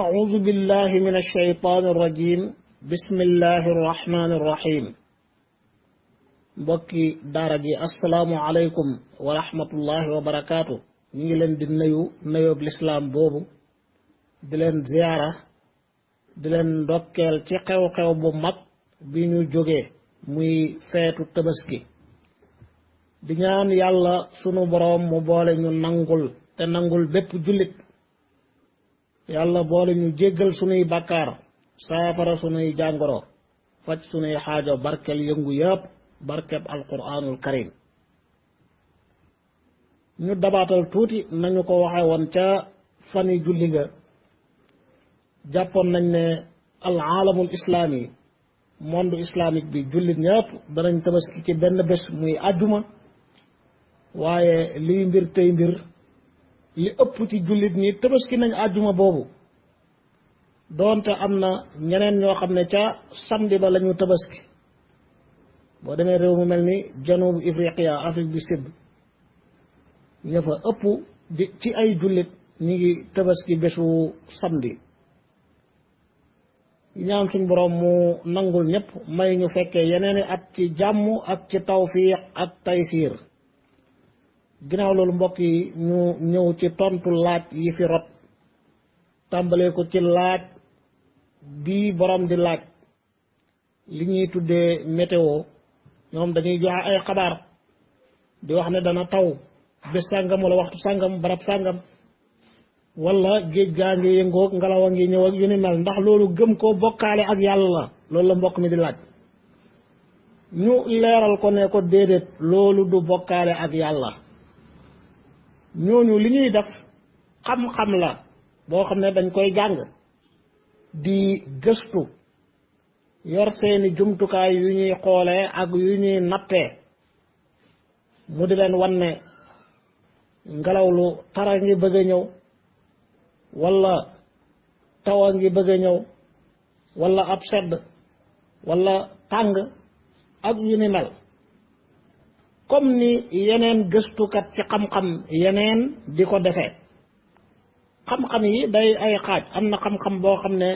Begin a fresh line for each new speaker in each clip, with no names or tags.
أعوذ بالله من الشيطان الرجيم بسم الله الرحمن الرحيم mbokki daara ji assalaamu aleykum wa rahmatullahi wa barakaatu ñu ngi leen di nuyoob lislaam boobu di leen ziyaara di leen ndokkeel ci xew-xew bu mag bi ñu jógee muy feetu tabaski di ñaan yàlla sunu boroom mu boole ñu nangul te nangul bépp jullit yàlla boole ñu jéggal sunuy bàkkaar saafara sunuy jàngoro faj sunuy xaajo barkel yëngu yëpp barkeb alquranul karim ñu dabaatal tuuti nañu ko waxe woon ca fani julli ga jàppoon nañ ne al aalamul islaami monde islamique bi jullit ñëpp danañ tabaski ci benn bés muy àjjuma waaye liy mbir tey mbir li ëpp ci jullit ñi tabaski nañ àjjuma boobu doonte am na ñeneen ñoo xam ne ca samedi ba lañu tabaski boo demee réew mu mel ni janubu Ifriqiya Afrique du Sud ña fa ëpp di ci ay jullit ñi ngi tabaski bésu samedi ñaan suñ boroom mu nangul ñëpp may ñu fekkee yeneeni at ci jàmm ak ci tawfiq ak taysiir ginnaaw loolu mbokk yi ñu ñëw ci tontu laaj yi fi rot tàmbalee ko ci laaj bii boroom di laaj li ñuy tuddee météo ñoom dañuy joxe ay xabaar di wax ne dana taw bés sàngam wala waxtu sàngam barab sàngam wala géej gaa ngi yëngoog ngelaw a ngi ñëw ak yu ni mel ndax loolu gëm koo bokkaale ak yàlla la loolu la mbokk mi di laaj ñu leeral ko ne ko déedéet loolu du bokkaale ak yàlla ñooñu li ñuy def xam-xam la boo xam ne dañ koy jàng di gëstu yor seeni jumtukaay yu ñuy xoolee ak yu ñuy nattee mu di leen wan ne ngelaw lu tara ngi bëgg a ñëw wala tawa ngi bëgg a ñëw wala ab sedd wala tàng ak yu ni mel comme ni yeneen gëstukat ci xam-xam yeneen di ko defee xam-xam yi day ay xaaj am na xam-xam boo xam ne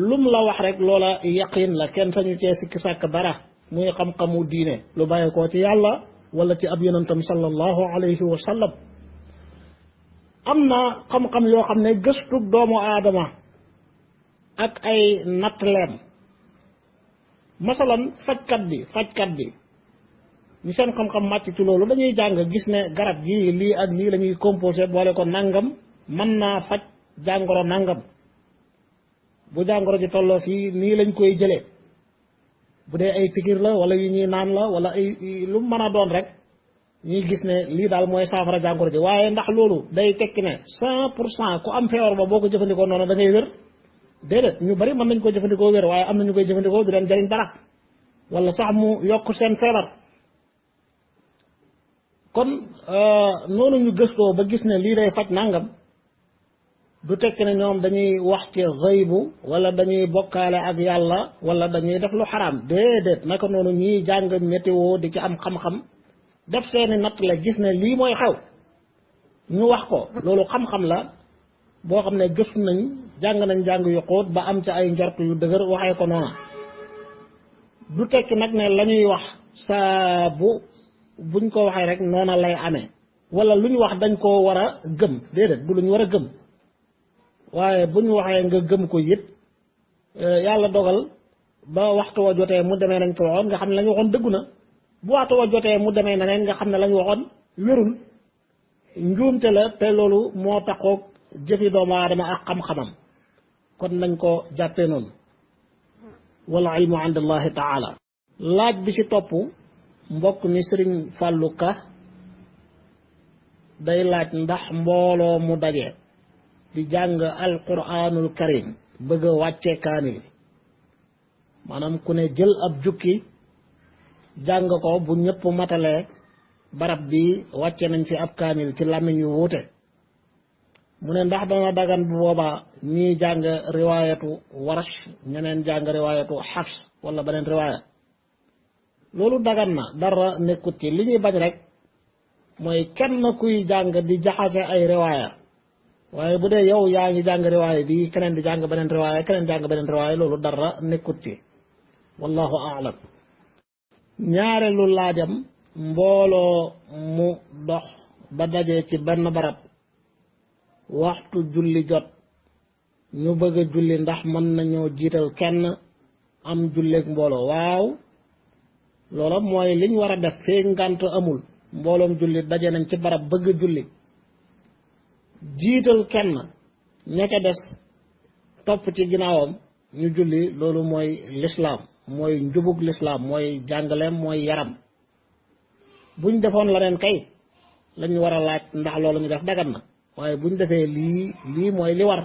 lum la wax rek loola yaqin la kenn sañu cee sikki sàkk dara muy xam-xamu diine lu bàyyi koo ci yàlla wala ci ab yonentam sallallahu alayhi wa sallam am na xam-xam yoo xam ne gëstu doomu aadama ak ay nattleem masalan fajkat bi ñu seen xam-xam màcc ci loolu dañuy jàng gis ne garab gi lii ak lii la ñuy composé boole ko nangam mën naa faj jàngoro nangam bu jàngoro ji tolloo fii nii lañ koy jëlee bu dee ay pikir la wala yu ñuy naan la wala ay lu mën a doon rek ñuy gis ne lii daal mooy saafara jàngoro ji waaye ndax loolu day tekki ne 100% ku am feebar ba boo ko jëfandikoo noonu da ngay wér déedéet ñu bari mën nañ ko jëfandikoo wér waaye am na ñu koy jëfandikoo du leen jariñ dara wala sax mu yokk seen feebar kon noonu ñu gëstoo ba gis ne lii day faj nangam du tekki ne ñoom dañuy wax ci xëybu wala dañuy bokkaale ak yàlla wala dañuy def lu xaraam déedéet naka noonu ñiy jàng météo di ci am xam-xam def seeni natt la gis ne lii mooy xew ñu wax ko loolu xam-xam la boo xam ne gëstu nañ jàng yu xóot ba am ca ay njort yu dëgër waxee ko noona du tekki nag ne la ñuy wax saa buñ ko waxee rek noona lay amee wala lu ñu wax dañ koo war a gëm déedéet du lu ñu war a gëm waaye bu ñu waxee nga gëm ko it yàlla dogal ba waxtu wa jotee mu demee nañ ko waxoon nga xam ne la ñu waxoon dëggu na bu waxtu wa jotee mu demee neneen nga xam ne la ñu waxoon wérul njuumte la te loolu moo taxoog jëfi doomu aadama ak xam-xamam kon nañ ko jàppee noonu wal ilmu inda allahi taala laaj bi ci topp mbokk mi Sëriñ Fàllu Ka day laaj ndax mbooloo mu daje di jàng alquranul karim bëgg a wàcce kaamil maanaam ku ne jël ab jukki jàng ko bu ñëpp matalee barab bi wàcce nañ fi ab kaamil ci làmmiñ yu wuute mu ne ndax dana dagan bu boobaa ñii jàng riwaayatu Warsh ñeneen jàng riwaayatu Hafs wala beneen riwaaya loolu dagan na dara nekkut ci li ñuy bañ rek mooy kenn kuy jàng di jaxase ay riwaaya waaye bu dee yow yaa ngi jàng riwaaya bi keneen di jàng beneen riwaaya keneen jàng beneen riwaaya loolu dara nekkut ci wallahu aalam. ñaareelu laajam mbooloo mu dox ba daje ci benn barab waxtu julli jot ñu bëgg a julli ndax mën nañoo jiital kenn am julleek mbooloo. waaw loola mooy liñ war a def fee ngànt amul mbooloom julli daje nañ ci barab bëgg a julli jiital kenn ña ca des topp ci ginnaawam ñu julli loolu mooy lislaam mooy njubug lislaam mooy jàngaleem mooy yaram. buñ defoon la neen kay lañu war a laaj ndax loolu ñu def dagan na waaye buñ defee lii mooy li war.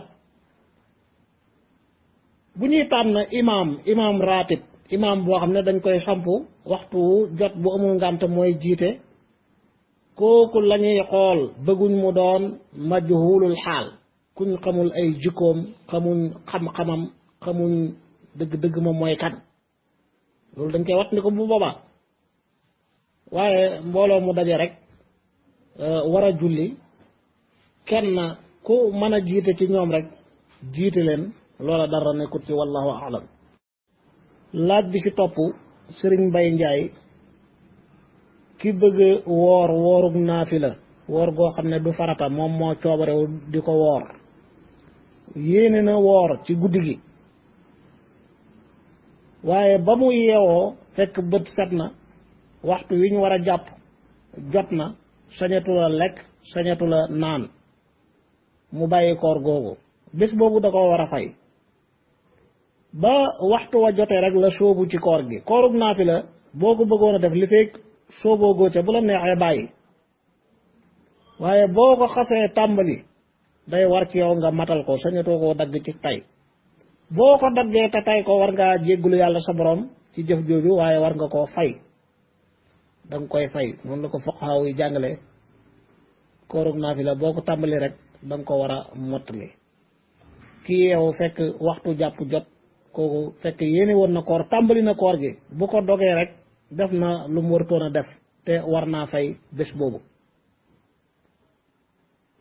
bu ñuy tànn imaam ratib imaam boo xam ne dañ koy sampu waxtu jot bu amul ngànt mooy jiite kooku lañuy xool bëgguñ mu doon majhulul xaal kuñ xamul ay jikkoom xamuñ xam-xamam xamuñ dëgg-dëgg moom mooy kan loolu dañ koy wat ni ko bu boobaa. waaye mbooloo mu daje rek war a julli kenn ku mën a jiite ci ñoom rek jiite leen loola dara nekkut ci wallahu aalam. laaj bi ci topp Sëriñ Mbay Njaay ki bëgg woorug naafila woor goo xam ne du farata moom moo coobarewu di ko woor yéene na woor ci guddi gi waaye ba mu yeewoo fekk bët set na waxtu wi ñu war a jàpp jot na sañatu la lekk sañatu la naan mu bàyyi koor googu bés boobu da ko war a fay ba waxtu wa jotee rek la sóobu ci koor gi. koorug naafila boo ko bëggoon a def li fekk sóoboo góote bu la neexee bàyyi waaye boo ko xasee tàmbali day war ci yow nga matal ko sañatoo koo dagg ci tay boo ko daggee te tay ko war ngaa jéggulu yàlla sa borom ci jëf jooju waaye war nga koo fay danga koy fay noonu la ko fuqahaa yi jàngale. koorug naafila boo ko tàmbali rek danga ko war a mottali. kii yow fekk waxtu jàpp jot kooku fekk yéene woon na koor tàmbali na koor gi bu ko dogee rek def na lu mu wartoon a def te war naa fay bés boobu.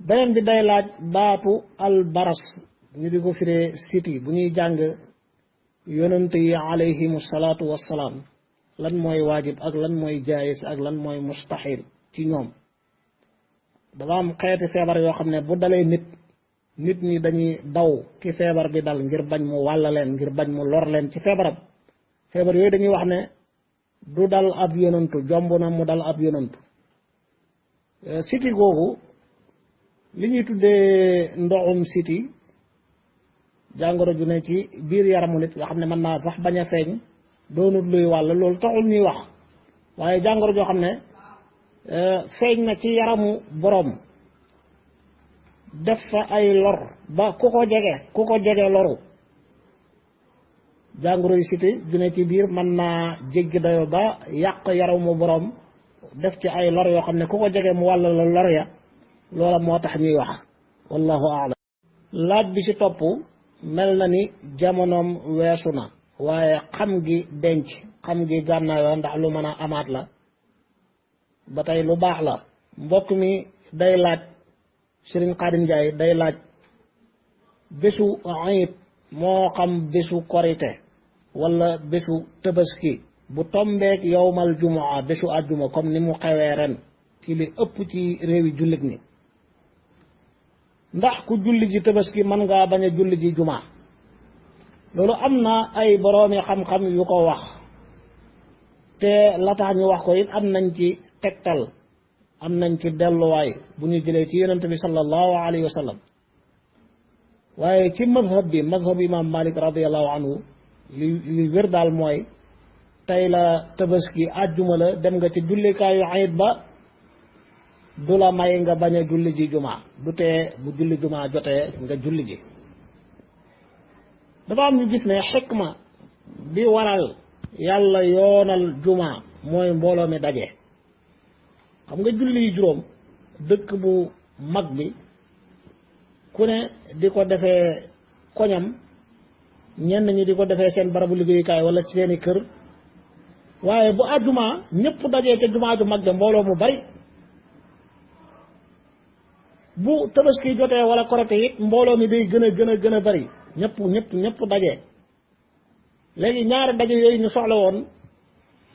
beneen bi day laaj baatu albaras ñu di ko firee siti bu ñuy jàng yonent yi alayhimu salaatu wassalaam lan mooy waajib ak lan mooy jaayis ak lan mooy mustaxil ci ñoom. dafa am xeeti feebar yoo xam ne bu dalee nit ñi dañuy daw ki feebar bi dal ngir bañ mu wàll leen ngir bañ mu lor leen ci feebaram. feebar yooyu dañuy wax ne du dal ab yonantu jomb na mu dal ab yonantu. siti googu li ñuy tuddee ndoxum siti jàngoro ju ne ci biir yaramu nit nga xam ne mën naa sax bañ a feeñ doonut luy wàll loolu taxul ñuy wax waaye jàngoro joo xam ne feeñ na ci yaramu boroom def fa ay lor ba ku ko jege loru. jàngoro yu siti ju ne ci biir mën naa jéggi dayo ba yàq yaramu boroom def ci ay lor yoo xam ne ku ko jege mu wàll la lor ya loola moo tax ñuy wax wallahu aalam. laaj bi ci topp mel na ni jamonoom weesu na waaye xam gi denc xam gi gànnaayoo ndax lu mën a amaat la ba tey lu baax la. mbokk mi day laaj Sëriñ Xaadim Njaay day laaj bésu ayit moo xam bésu korite wala bésu tabaski bu tombeek yowmal jumaa bésu àjjuma comme ni mu xewee ren ci li ëpp ci réewi jullit ni ndax ku julli ji tabaski mën ngaa bañ a julli ji jumaa. loolu am na ay boroomi xam-xam yu ko wax te la tax ñu wax ko it am nañ ci tegtal am nañ ci delluwaay bu ñu jëlee ci yonent bi sallallahu alayhi wa sallam waaye ci madhab imam Malik radiallahu anhu li wér daal mooy tey la tabaski àjjuma la dem nga ci jullikaayu ayit ba du la may nga bañ a julli ji jumaa du tee bu julli jumaa jotee nga julli ji. dafa am ñu gis ne xikma bi waral yàlla yoonal jumaa mooy mbooloo mi daje. xam nga julli yi juróom dëkk bu mag bi ku ne di ko defee koñam ñenn ñi di ko defee seen barabu liggéeyukaay wala ci seeni kër waaye bu àjjuma ñëpp dajee ca jumaa ju mag ja mbooloo mu bari bu tabaski jotee wala korite it mbooloo mi day gën a bari ñëpp daje léegi ñaari daje yooyu ñu soxla woon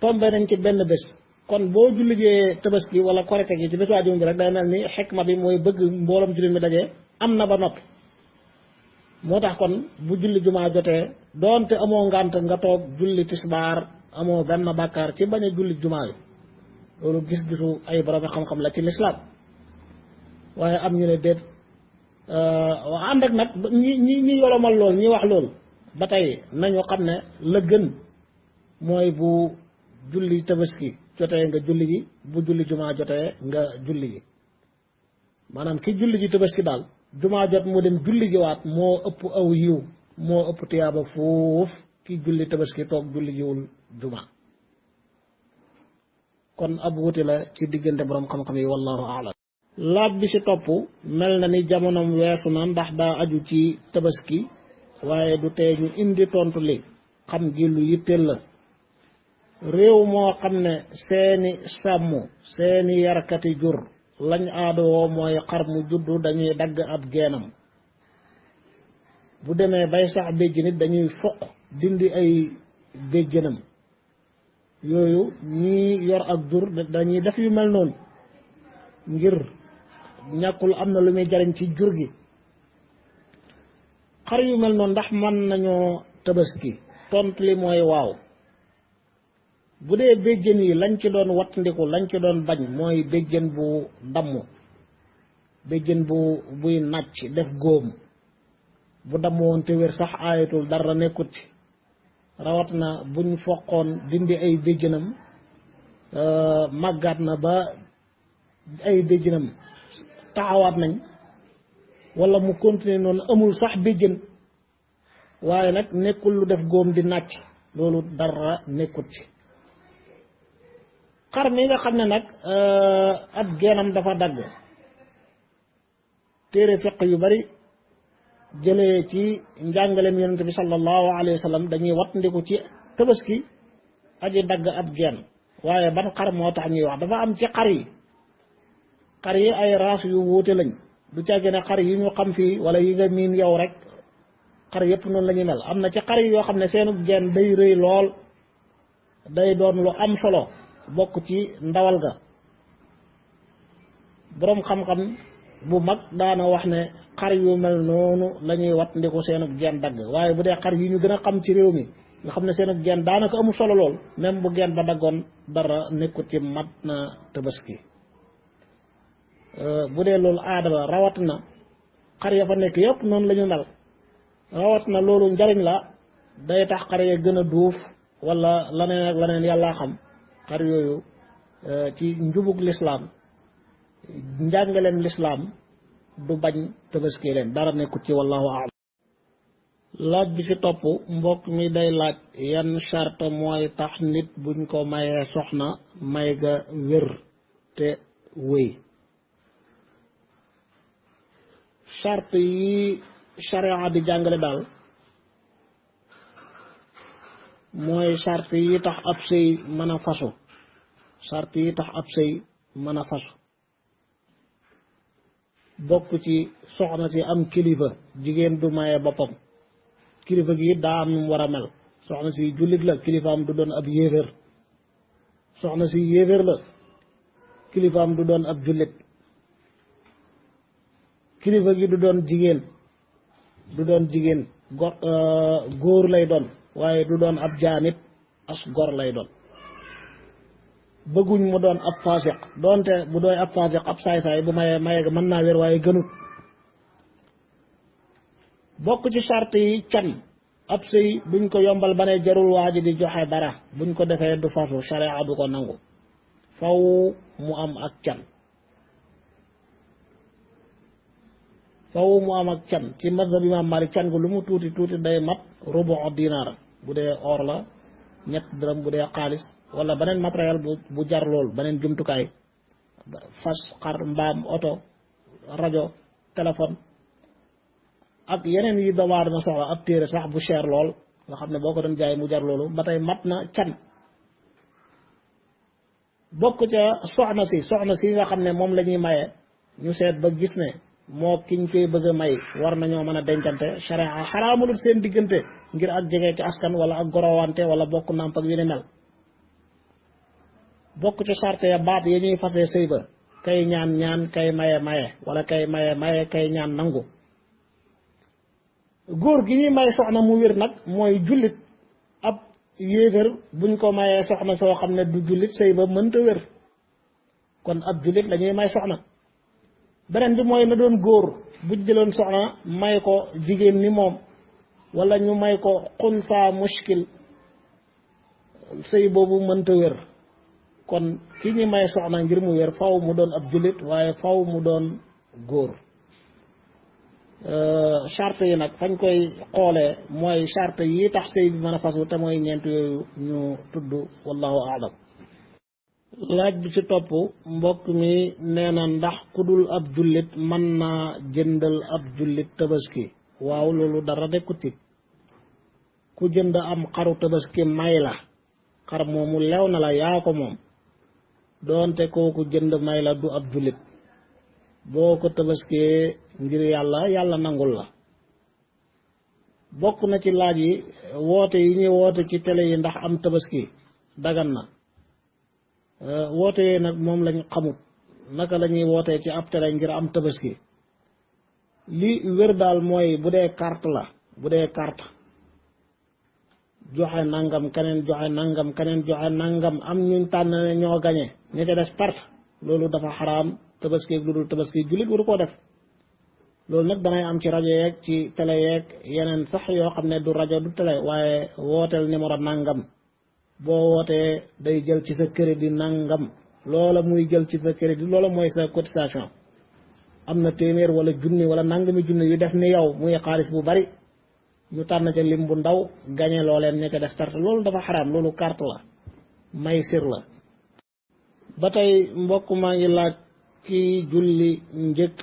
tombe nañ ci benn bés kon boo jullijee tabaski wala korite gi ci bésu àjjuma bi rek day mel ni xikma bi mooy bëgg mbooloom jullit mi daje am na ba noppi moo tax kon bu julli jumaa jotee doonte amoo ngànt nga toog julli tisbaar amoo benn bàkkaar ci bañ a julli jumaa yi loolu gis-gisu ay borom xam-xam la ci lislaam waaye am ñu ne déet ànd ak nag ñi yolomal lool ñi wax lool ba tey nañu xam ne la gën mooy bu julli tabaski jotee nga julli ji bu julli jumaa jotee nga julli ji maanaam ki julli ji tabaski daal jumaa jot mu dem julli ji waat moo ëpp aw yiw moo ëpp tiyaaba fuuf ki julli tabaski toog julli jiwul jumaa kon ab wuti la ci diggante borom xam-xam yi wallahu a'lam laaj bi ci topp mel na ni jamonoom weesu na ndax daa aju ci tabaski waaye du tee ñu indi tontu li xam gi lu yitteel la réew moo xam ne seeni sàmm seeni yarkati jur lañ aadoo mooy xar mu juddu dañuy dagg ab geenam bu demee bay sax béjj nit dañuy foq dindi ay béjjënam yooyu ñi yor ak jur dañuy def yu mel noonu ngir ñàkkul am na lu muy jariñ ci jur gi xar yu mel noonu ndax mën nañoo tabaski tontu li mooy waaw bu dee béjjën yi lañ ci doon wattandiku lañ ci doon bañ mooy béjjën bu damm béjjën buy nàcc def góom bu damm woon te wér sax aayatul dara nekkut ci rawat na buñ foqoon dindi ay béjjënam màggaat na ba ay béjjënam taxawaat nañ wala mu continuer noonu amul sax béjjën waaye nag nekkul lu def góom di nàcc loolu dara nekkut ci xar mi nga xam ne nag ab geenam dafa dagg téere fiq yu bari jëlee ci njàngaleem yonent bi sallallahu alayhi wa sallam dañuy wattandiku ci tabaski aji dagg ab geen waaye ban xar moo tax ñuy wax dafa am ci xar yi ay raas yu wuute lañ du càgge ne xar yi ñu xam fii wala yi nga miin yow rek xar yépp noonu la ñuy mel am na ci xar yi yoo xam ne seenu geen day rëy lool day doon lu am solo bokk ci ndawal ga boroom xam-xam bu mag daana wax ne xar yu mel noonu la ñuy wat ndiku seenub geen dagg waaye bu dee xar yi ñu gën a xam ci réew mi nga xam ne seenub geen daanaka amul solo lool même bu geen ba daggoon dara nekkut ci mat na tabaski bu dee loolu aada la rawat na xar ya fa nekk yëpp noonu la ñu mel rawat na loolu njariñ la day tax xar ya gën a duuf wala laneen ak laneen yàllaa xam xar yooyu ci njubug lislaam njàngaleem lislaam du bañ tabaski leen dara nekkut ci wallahu a'lam laaj bi fi topp mbokk mi day laaj yan charte mooy tax nit buñ ko mayee soxna may ga wér te wéy charte yi sharia di jàngale daal mooy charte yi tax ab sëy mën a fasu charte yi tax ab sëy mën a fasu bokk ci soxna si am kilifa jigéen du maye boppam kilifa gi it daa am nu mu war a mel soxna si jullit la kilifaam du doon ab yéeféer soxna si yéeféer la kilifaam du doon ab jullit kilifa gi du doon jigéen góor lay doon waaye du doon ab jaamit as gor lay doon bëgguñ mu doon ab faasiq doonte bu dooy ab faasiq ab saay-saay bu maye ga mën naa wér waaye gënut bokk ci charte yi can ab sëy buñ ko yombal ba ne jarul waa ji di joxe dara buñ ko defee du fasu sharia du ko nangu faw mu am ak can ci mazhab imam Malik can gu lu mu tuuti tuuti day mat rubu dinaar bu dee or la ñett dërëm bu dee xaalis wala beneen matériel bu jar lool beneen jumtukaay fas xar mbaam oto rajo téléphone ak yeneen yi doomu aadama soxla ab téere sax bu cher lool nga xam ne boo ko doon jaay mu jar loolu ba tey mat na can bokk ca soxna si nga xam ne moom la ñuy maye ñu seet ba gis ne moo kiñ koy bëgg a may war nañoo mën a dencante sharia xaraamulul seen diggante ngir ak jege ci askan wala ak gorowante wala bokk nàmp ak yu ni mel bokk ci charte ya baat ya ñuy fasee sëy ba kay ñaan kay maye wala kay maye kay ñaan nangu góor gi ñuy may soxna mu wér nag mooy jullit ab yéefar buñ ko mayee soxna soo xam ne du jullit sëy ba mënta wér kon ab jullit la ñuy may soxna beneen bi mooy na doon góor buñ jëloon soxna may ko jigéen ni moom wala ñu may ko xunsa mushkil sëy boobu mënta wér kon ki ñi may soxna ngir mu wér faw mu doon ab jullit waaye faw mu doon góor charte yi nag fañ koy xoolee mooy charte yi tax sëy bi mën a fasu te mooy ñeent yooyu ñu tudd wallahu aalam laaj bi ci topp mbokk mi nee na ndax ku dul ab jullit mën naa jëndal ab jullit tabaski waaw loolu dara nekkut ci ku jënd am xaru tabaski may la xar moomu lew na la yaa ko moom doonte kooku jënd may la du ab jullit boo ko tabaskee ngir yàlla nangul la bokk na ci laaj yi woote yi ñuy woote ci télé yi ndax am tabaski dagan na woote yi nag moom lañ xamut naka la ñuy wootee ci ab télé ngir am tabaski li wér daal mooy bu dee carte joxe nangam keneen joxe nangam am ñuñ tànn ne ñoo gañe ña ca def perte loolu dafa xaraam tabaski lu dul tabaski jullit waru koo def loolu nag danay am ci rajo yeeg ci télé yeeg yeneen sax yoo xam ne du rajo du télé waaye wooteel numéro nangam boo wootee day jël ci sa crédit nangam loola muy jël ci sa crédit loola mooy sa cotisation am na téeméer wala junni wala nangami junni yu def ni yow muy xaalis bu bari ñu tànn ca lim bu ndaw gañe looleen ña ca def carte loolu dafa xaraam loolu carte la may sir la ba tey mbokk maa ngi laaj kii julli njëkk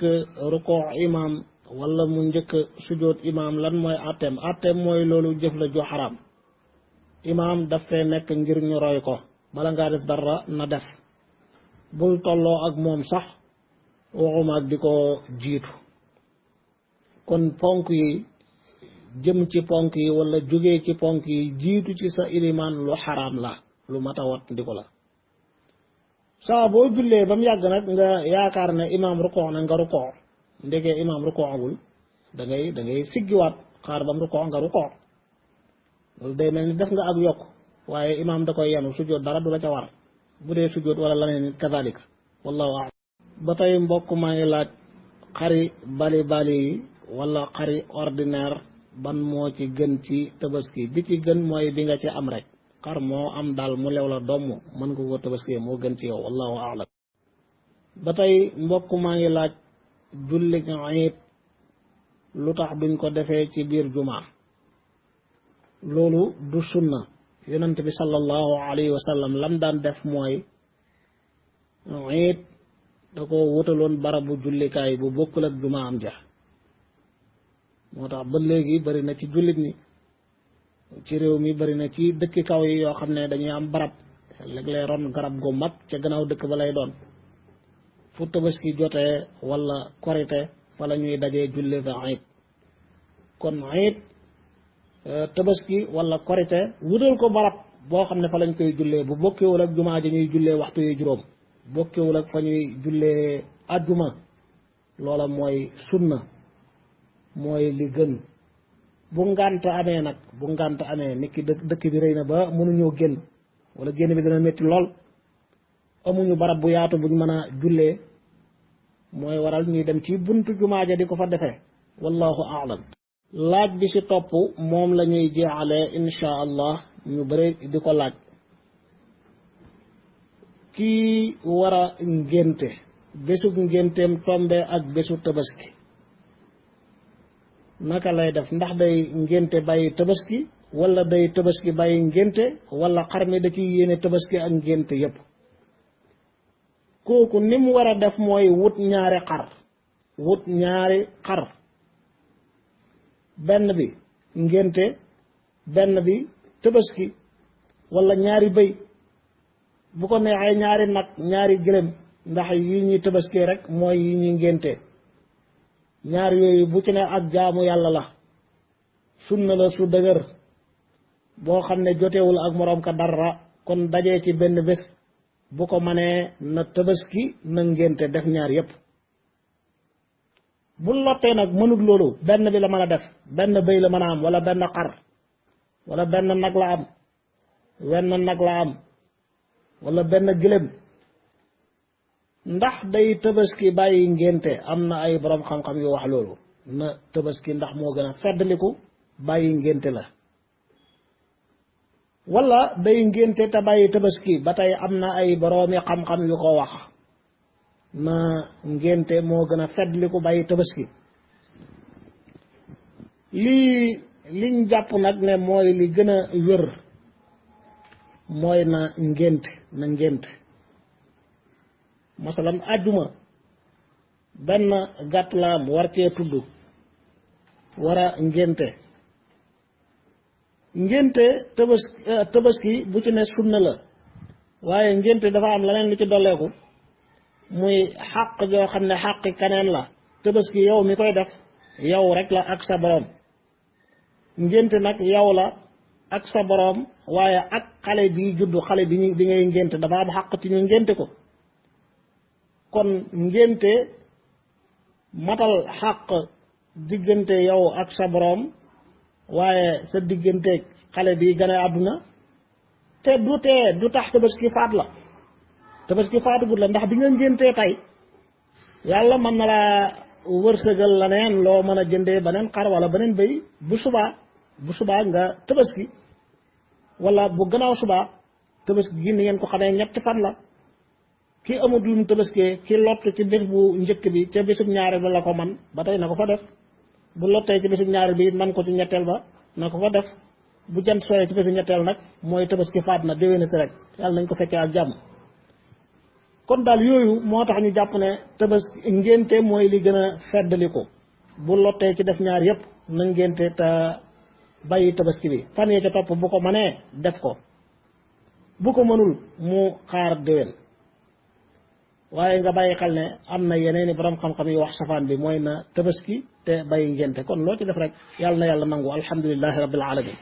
rukoo imaam wala mu njëkk sujoot imaam lan mooy atteem mooy loolu jëf la ju xaraam imaam daf fee nekk ngir ñu roy ko bala ngaa def dara na def bul tolloo ak moom sax waxuma ak di ko jiitu kon ponk yi jëm ci ponk yi wala jógee ci ponk yi jiitu ci sa ilimaan lu xaraam la lu mat a wat ndiko la saa boo jullee ba mu yàgg nag nga yaakaar ne imaam rukoo na nga rukoo ndegee imaam rukoo agul da ngay siggiwaat xaar ba mu rukoo nga rukoo loolu day mel ni def nga ak yokk waaye imaam da koy yenu sujjóot dara du la ca war bu dee sujjóot wala laneen kazalika wallahu a'lam ba tey mbokk maa ngi laaj xari bali yi wala xari ordinaire ban moo ci gën ci tabaski bi ci gën mooy bi nga ci am rek xar moo am daal mu lew la doom mën nga ko tabaski moo gën ci yow wallahu a'lam ba tey mbokk maa ngi laaj julli iid lu tax duñ ko defee ci biir jumaa loolu du sunna yonent bi sallallahu alayhi wa sallam lam daan def mooy iid da ko wutaloon barabu jullikaay bu bokkul ak jumaa am ja moo tax ba léegi bari na ci jullit ni ci réew mi bari na ci dëkki kaw yi yoo xam ne dañuy am barab léeg-léeg ron garab gu mag ca gannaaw dëkk ba lay doon fu tabaski jotee wala korite fa la ñuy dajee julli fa iid kon iid tabaski wala korite wutal ko barab boo xam ne fa lañ koy jullee bu bokkewul ak jumaa ji ñuy jullee waxtu yu juróom bokkewul ak fa ñuy jullee àjjuma loola mooy sunna mooy li gën bu ngànt amee nit ki dëkk bi rëy na ba mënuñoo génn wala génn bi dana métti lool amuñu barab bu yaatu buñ mën a jullee mooy waral ñuy dem ci buntu jumaa ja di ko fa defee wallahu a'lam laaj bi ci topp moom la ñuy jeexalee insha allah ñu bëri di ko laaj kii war a ngénte bésub ngénteem tombe ak bésu tabaski naka lay def ndax day ngénte bàyyi tabaski wala day tabaski bàyyi ngénte wala xar mi da ciy yéene tabaski ak ngénte yépp kooku ni mu war a def mooy wut ñaari xar benn bi ngénte benn bi tabaski wala ñaari bëy bu ko neexee ñaari nag ñaari gëlëm ndax yi ñuy tabaski rek mooy yi ñuy ngénte ñaar yooyu bu ci ne ak jaamu yàlla la sunna la su dëgër boo xam ne jotewul ak moroom ka dara kon dajee ci benn bés bu ko manee na tabaski na ngénte def ñaar yépp bu lottee nag mënut loolu benn bi la mën a def benn bëy la mën a am wala benn xar wala benn nag la am wenn nag la am wala benn gëlëm ndax day tabaski bàyyi ngénte am na ay borom xam-xam yu wax loolu na tabaski ndax moo gën a feddliku bàyyi ngénte la wala day ngénte te bàyyi tabaski ba tey am na ay boroomi xam-xam yu ko wax na ngénte moo gën a feddliku bàyyi tabaski liñ jàpp nag ne mooy li gën a wér mooy na ngénte masalan àjjuma benn gàtt la am war cee tudd war a ngénte tabaski bu ci ne sunna la waaye ngénte dafa am leneen lu ci dolleeku muy xàq joo xam ne xàqi kaneen la tabaski yow mi koy def yow rek la ak sa boroom ngénte nag yow la ak sa boroom waaye ak xale bi juddu xale bi ngay ngénte dafa am xàq ci ñu ngénte ko kon ngénte matal xàq diggante yow ak sa boroom waaye sa digganteeg xale bi gën a àdduna te du tax tabaski faat la tabaski faatugut la ndax bi nga ngéntee tey yàlla mën na laa wërsëgal la neen loo mën a jëndee beneen xar wala beneen bëy bu subaa nga tabaski wala bu gannaaw subaa tabaski gi ni ngeen ko xamee ñetti fan la ki amut lu mu tabaskee ki lott ci bés bu njëkk bi ca bésub ñaareel ba la ko man ba tey na ko fa def bu lottee ci bésub ñaareel bi it man ko ci ñetteel ba na ko fa def bu jant sooyee ci bésu ñetteel nag mooy tabaski faat na déwénati rek yàlla nañ ko fekkee ak jàmm kon daal yooyu moo tax ñu jàpp ne tabaski ngénte mooy li gën a feddali ko bu lottee ci def ñaar yépp na ngénte te bàyyi tabaski bi fan yee ca topp bu ko mënee def ko bu ko mënul mu xaar déwén waaye nga bàyyi xel ne am na yeneeni borom xam-xam yi wax safaan bi mooy na tabaski te bàyyi ngénte kon loo ci def rek yàlla na yàlla nangu alhamdulillahi rabbil alamin